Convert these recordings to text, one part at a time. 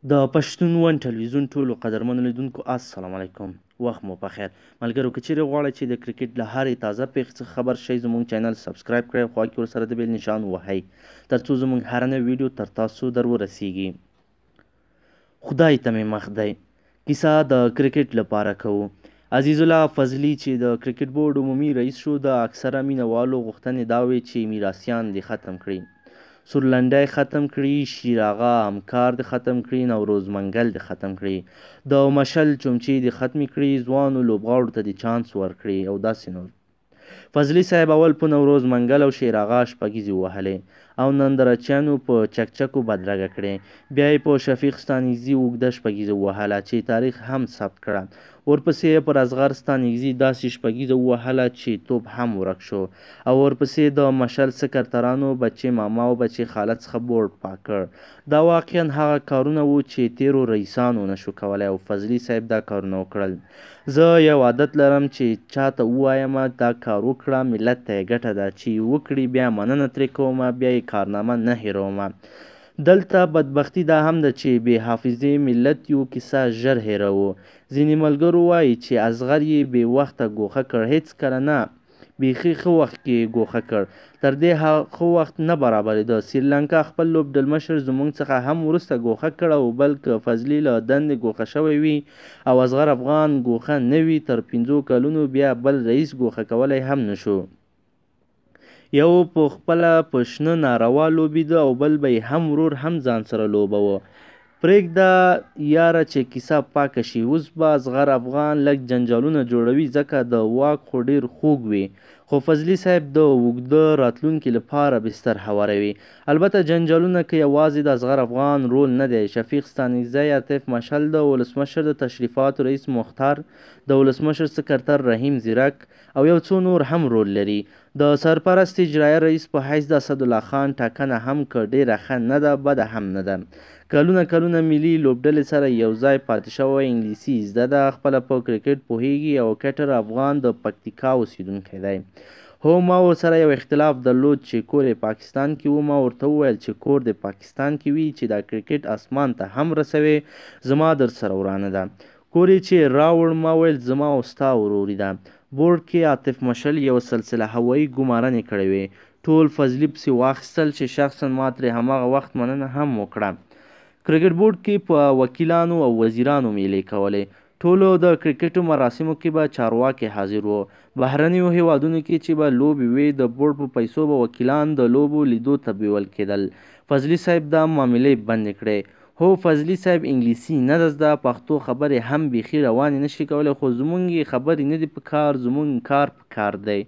د پښتون ون ټلویزیون ټولو قدرمنو لیدونکو السلام علیکم، وخت مو په خیر. ملګرو، که چیرې غواړئ چې د کرکټ له هرې تازه پیښې څخه خبر شئ، زموږ چینل سبسکرایب کړئ او خوا کې ورسره د بیل نشان ووهئ ترڅو زموږ هره نوې ویډیو تر تاسو در ورسیږي. خدای ته مې مخ دی، کیسه د کرکټ لپاره کوو. عزیزالله فضلي چې د کرکټ بورډ عمومي رئیس شو، د اکثره مینه والو غوښتنې دا وې چې میراثیان دې ختم کړي، سورلنډی ختم کړي، شیراغا همکار دې ختم کړي، نوروز منګل دې ختم کړي، د مشل چمچې دې ختمې کړي، ځوانو لوبغاړو ته دې چانس ورکړي او داسې نور. فضلي صاحب اول په نوروز منګل او شیراغا شپږیزې ووهلې او نندرچیانو په چکچکو بدرګه کړې، بیا یې په شفیق ستانکزي اوږده شپږیزه ووهله چې تاریخ هم ثبت کړه، ورپسې یې پر اصغر ستانکزي داسې شپږیزه ووهله چې توپ هم ورک شو او ورپسې د مشل سکرترانو بچې ماما او بچې خاله څخه بورډ پاک کړ. دا واقعا هغه کارونه وو چې تېرو رئیسانو نشو کولای او فضلي صاحب دا کارونه وکړل. زه یو عادت لرم چې چاته ووایم دا کار وکړه، ملت ته یې ګټه ده، چې یې وکړي بیا مننه ترې کوم، بیا یې کارنامه نه هېروم. دلته بدبختي دا هم ده چې بې حافظې ملت یو، کیسه ژر هېروو. ځینې ملګرو وایي چې اصغر یې بې وخته ګوښه کړ، هېڅکله نه، بیخي ښه وخت کې یې ګوښه کړ، تر دې ښه وخت نه برابرېده. سریلانکا خپل لوبډلمشر زموږ څخه هم وروسته ګوښه کړ او بل که فضلي له دندې ګوښه شوی وي او اصغر افغان ګوښه نه وي، تر 5 کلونو بیا بل رئیس ګوښه کولی هم نه شو. یو په خپله په شنه ناروا لوبېده او بل به یې هم ورور هم ځان سره لوبوه. پرېږده یاره چې کیسه پاکه شي، اوس به اصغر افغان لږ جنجالونه جوړوي، ځکه د واک خو ډېر خوږ وي، خو فضلي صاحب د اوږده راتلونکي لپاره بستر هواروي. البته جنجالونه که یوازې د اصغر افغان رول نه دی، شفیق ستانکزی، عاطف مشعل، د ولسمشر د تشریفاتو رئیس مختار، د ولسمشر سکرتر رحیم ځیرک او یو څو نور هم رول لري. د سرپرست اجرایه رئیس په حیث د اسدالله خان ټاکنه هم که ډېره ښه نه ده، بده هم نه ده. کلونه کلونه ملي لوبډلې سره یو ځای پاتې شوی، انګلیسي زده ده، خپله په کرکټ پوهیږي او کټر افغان د پکتیکا اوسېدونکی دی. هو، ما ورسره یو اختلاف درلود چې کور یې پاکستان کې و، ما ورته وویل چې کور دې پاکستان کې وي چې دا کرکټ اسمان ته هم رسوې، زما در سره ورانه ده. کور یې چې راوړ، ما ویل زما او ستا وروري ده. بورډ کې عاطف مشعل یوه سلسله هوایي ګومارنې کړې وې، ټول فضلي پسې واخیستل چې شخصا ما ترې هماغه وخت مننه هم وکړه. کرکټ بورډ کې په وکیلانو او وزیرانو میلې کولې، ټولو د کرکټو مراسمو کې به چارواکي حاضر وو. بهرنیو هیوادونو کې چې به لوبې وې، د بورډ په پیسو به وکیلان د لوبو لیدو ته بیول کېدل. فضلي صاحب دا معاملې بندې کړې. هو، فضلي صاحب انګلیسي نه ده زده، پښتو خبرې هم بیخي روانې نشي کولی، خو زموږ یې خبرې نه دي په کار، زموږ کار په کار دی.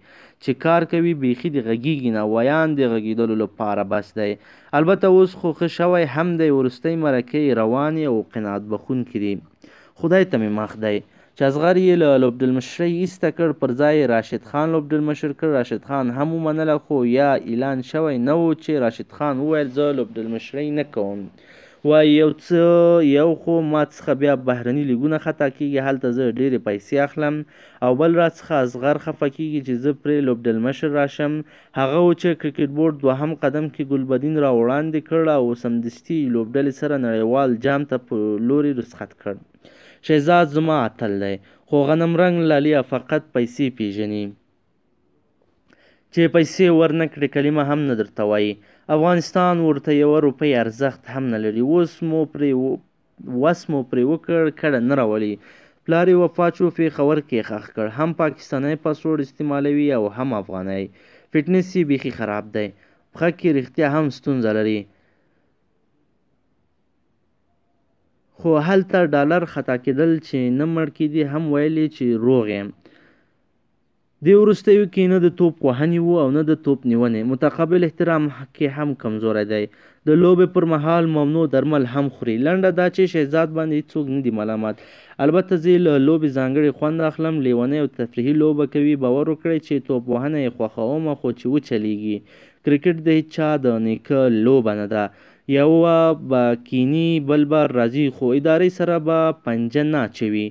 چې کار کوي بیخي دې غږېږي نه، ویاند د غږېدلو لپاره بس دی. البته اوس خو ښه شوی هم دی، وروستۍ مرکې یې روانې او قناعت بخښونکې دي. خدای ته مې مخ دی چې اصغر یې له لوبډلمشرۍ ایسته کړ، پر ځای یې راشد خان لوبډلمشر کړ. راشد خان هم ومنله، خو یا اعلان شوی نه و چې راشد خان وویل زه لوبډلمشرۍ نه کوم. وایي یو څه یو خو ما څخه بیا بهرني لیګونه خطا کېږي، هلته زه ډېرې پیسې اخلم او بل راڅخه اصغر خفه کېږي چې زه پرې لوبډلمشر راشم. هغه و چې کرکټ بورډ دوهم قدم کې ګلبدین را وړاندې کړ او سمدستي لوبډلې سره نړیوال جام ته په لوري رخصت کړ. شهزاد زما اتل دی، خو غنم رنګ لالیه فقط پیسې پېژني، چې پیسې ورنه کړې کلمه هم نه درته وایي. افغانستان ورته یوه روپۍ ارزښت هم نه لري. وس مو پرې وکړ، کډه نه راولي. پلار یې وفات شو، پېښور کې یې ښخ کړ. هم پاکستانی پاسپورټ استعمالوي او هم افغانی. فټنس یې بیخي خراب دی، پښه کې رښتیا هم ستونزه لري، خو هلته ډالر خطا کېدل چې نه مړ کېدی، هم ویل یې چې روغ یم. دې وروستیو کې نه د توپ وهنې وو او نه د توپ نیونې، متقابل احترام کې هم کمزوری دی. د لوبې پر مهال ممنوع درمل هم خوري. لنډه دا چې شهزاد باندې هېڅوک نه دي ملامت. البته زه یې له لوبې ځانګړی خوند اخلم، لیونی او تفریحي لوبه کوي. باور وکړئ چې توپ وهنه یې خوښومه، خو چې وچلېږي. کرکټ د هېچا د نیکه لوبه نه ده، یوه به کیني بل به راځي، خو ادارې سره به پنجه نه اچوي.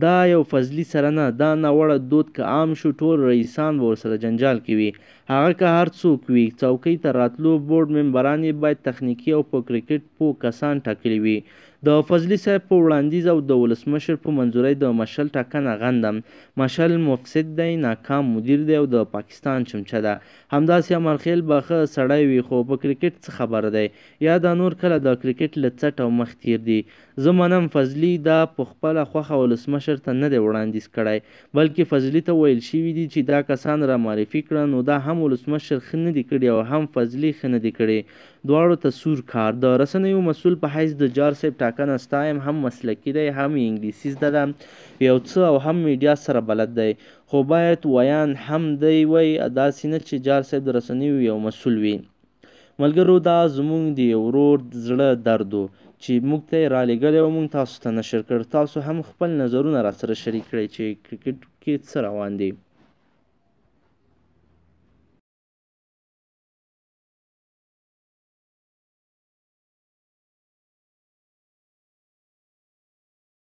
دا یو فضلي سره نه، دا ناوړه دود که عام شو، ټول رئیسان به ورسره جنجال کوي. هغه که هر څوک وي، څوکۍ ته راتلو بورډ ممبران یې باید تخنیکي او په کرکټ پوه کسان ټاکلي وي. د فضلي صاحب په وړاندیز او د ولسمشر په منظورۍ د مشعل ټاکنه غندم. مشعل مفسد دی، ناکام مدیر دی او د پاکستان چمچه ده. همداسې امرخېل به ښه سړی وي خو په کرکټ څه خبر دی؟ یا دا نور کله د کرکټ له څټ او مخ تېر دي؟ زه منم فضلي دا په خپله خوښه ولسمشر ته نه دی وړاندیز کړی، بلکې فضلي ته ویل شوي دي چې دا کسان را معرفي کړه، نو دا هم ولسمشر ښه نه دي کړي او هم فضلي ښه نه دي کړي. دواړو ته سور کار. د رسنیو مسول په حیث د جار صیب ټاکنه ستایم، هم مسلکي دی، هم یې انګلیسي زده ده یو څه او هم میډیا سره بلد دی. خو باید ویاند هم دی وای، داسې نه چې جار صیب د رسنیو یو مسول وي. ملګرو دا زموږ د یو ورور زړه درد و چې موږ ته یې رالیږلی او موږ تاسو ته نشر کړ. تاسو هم خپل نظرونه راسره شریک کړئ چې کرکټ کې څه روان دي.